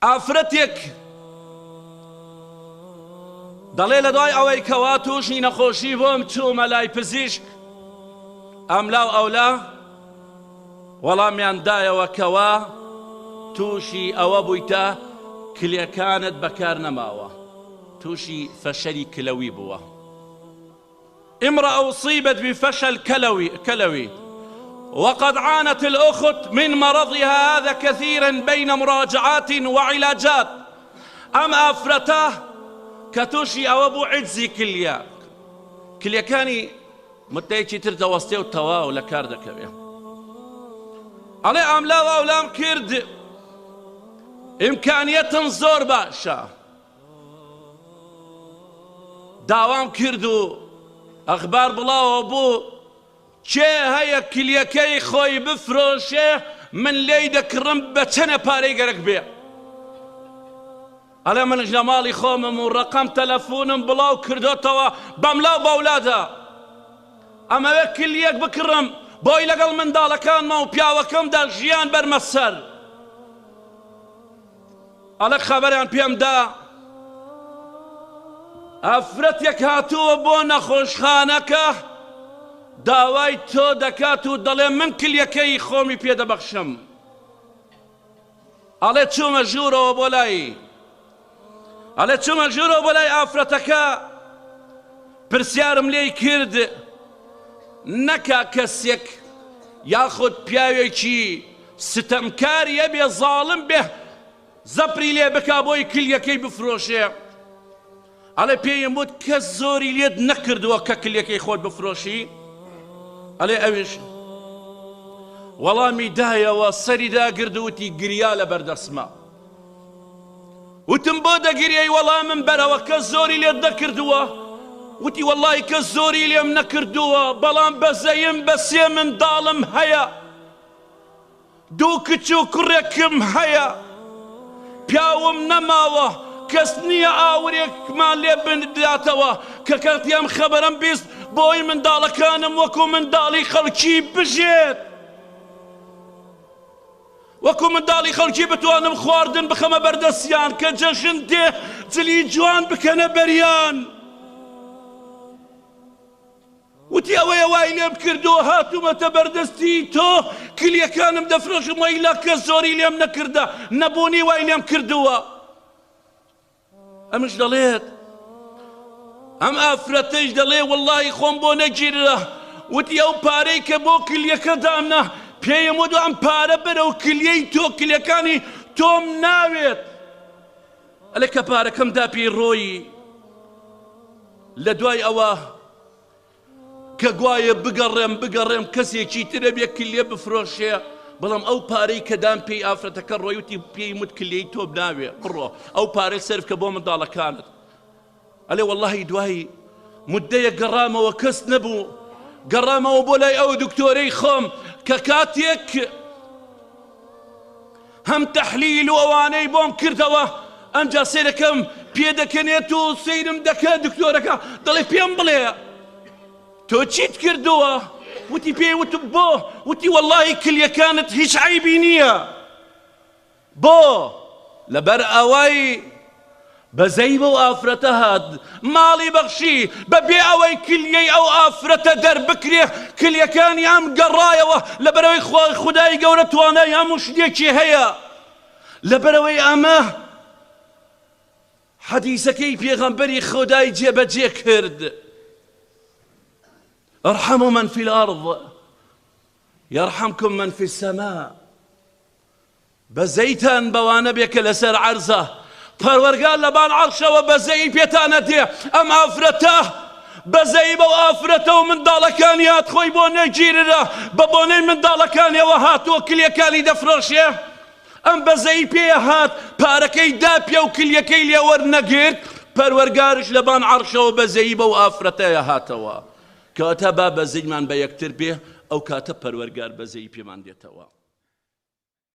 ئافرەتێک دەڵێ لە دوای ئەوەی کەوا تووشی نەخۆشی بووم چوومە لای پزیشک ئەملا و ئەولا وەڵامیان دایەوە کەوا تووشی ئەوە بوویتە کلێکانت بەکار نەماوە تووشی فەشەلی کلەوی بووە. امرأة أصيبت بفشل كلوي, كلوي وقد عانت الأخت من مرضها هذا كثيرا بين مراجعات وعلاجات ئەم ئافرەتە کە تووشی ئەوە بوو عجزی کلیە کلیەکانی مدەیەکی تر دەوەستێ و تەواو لە کار دەکەوێ ئەڵێ ئەملا و ئەولام کرد ئیمکانیەتم زۆر باشە داوام کرد و ئەخبار بڵاوە بوو کێ هەیە کلیەکەی خۆی بفرۆشێ من لێی دەکڕم بە چەنە پارەی گەرەک بێ ئەڵێ منش لە ماڵی خۆمم و ڕەقەم تەلەفونم بڵاو کردۆتەوە بەملا و بەولادا ئەمەوێ کلیەک بکڕم بۆی لەگەڵ منداڵەکانمە و پیاوەکەمدا ژیان بەرمە سەر ئەڵێ خەبەریان پێم دا ئافرەتێک هاتووە بۆ نەخۆشخانەکە داوای تۆ دەکات و دەڵێ من کلیەکەی خۆمی پێ دەبەخشم ئەڵێ چوومە ژوورەوە بۆ لای ئەڵێ چوومە ژوورەوە بۆ لای ئافرەتەکە پرسیارم لێی کرد نەکا کەسێک یاخود پیاوێکی ستەمکار یەبێ زاڵم بێ زەپری لێ بکا بۆی کلیەکەی بفرۆشێ ئەڵێ پێیم وت کەس زۆری لێت نەکردووە کە کلیەکەی خۆت بفرۆشی ئەڵێ ئەویش وەڵامی دایەوە سەری داگرد وتی گریا لە بەردەسمە وتم بۆ دەگریەی وەڵامم بەرەوە کەس زۆری لێت نەکردووە وتی وەڵی کەس زۆری لێم نەکردووە بەڵام بەزەیم بە سێ منداڵم هەیە دوو کچ و کوڕێکم هەیە، پیاوم نەماوە، کەس نییە ئاورێکمان لێ بداتەوە، کە کاتی ئەم خەبەرەم 20 بۆی منداڵەکانم وەکو منداڵی خەڵکی بژێت، وەکو منداڵی خەڵکی بتوانم خواردن بخەمە بەردەستیان، کە جەژن دێ جلی جوان بکەنە بەریان. وتی ئەوەیە وای لێم کردووە هاتوومەتە بەردەستی تۆ کلیەکانم دەفرۆشم وەیلا کەس زۆری لێم نەکردە نەبوونی وای لێم کردووە ئەمش دەڵێت ئەم ئافرەتەیش دەڵێ وەڵڵاهی خۆم بۆ نەگیررا وتی ئەو پارەی کە بۆ کلیەکە دامنا پێیم وت ئەم پارە بەرە و کلیەی تۆ کلیەکانی تۆم ناوێت ئەلێ کە پارەکەم دا پێی ڕۆیی لە دوای ئەوە کە گوایە بگەڕێم بگەڕێم کەسێکی ترە بێ کلیە بفرۆشێ بەڵام ئەو پارەی کە دام پێی ئافرەتەکە ڕۆیوتی پێی مت کلیەی تۆ ناوێ بڕۆ ئەو پارەی سەرف کە بۆ منداڵەکانت ئەلێ وەڵڵاهی دوای مدەیەک گەڕامەوە کەس نەبوو گەڕامەوە بۆ لای ئەو دکتۆرەی خۆم کە کاتێک هەم تەحلیل و ئەوانەی بۆم کردەوە ئەمجا سەیرەکەم پێدەکەنێت و سەیرم دەکە دکتۆرەکە دەڵێ پێم بڵێ تۆ چیت کردووە وتی پێی وتم بۆ وتی وەڵڵاهی کلیەکانت هیچ عەیبی نییە بۆ؟ لەبەر ئەوەی بەزەیی بەو ئافرەتە هات، ماڵی بەخشی، بە بێ ئەوەی کلیەی ئەو ئافرەتە دەربکرێ، کلیەکانی ئەم گەڕایەوە، لەبەرئەوەی خودای گەورە توانای هەموو شتێکی هەیە، لەبەرئەوەی ئەمە حەدیسەکەی پێغەمبەری خودای جێبەجێ کرد، ارحموا من فی الارض یرحمکم من فی السماء. بەزەیتان بەوانە بێ کە لەسەر عەرزە، پەروەرگار لەبان عەرشەوە بەزەیی پێتانە دێ، ئەم ئافرەتە بەزەیی بەو ئافرەتە و منداڵەکانی هات خۆی بۆ نەگیررا، بە بۆنەی منداڵەکانیەوە هاتووە کلیەکانی دەفرۆشێ، ئەم بەزەیی پێ هات پارەکەی دا پێ و کلیەکەی لێ وەرنەگرت، پەروەرگارش لەبان عەرشەوە بەزەیی بەو ئافرەتەیە هاتەوە. کەواتە با بەزەیمان بە یەکتر بێ، ئەو کاتە پەروەرگار بەزەیی پێمان دێتەوە.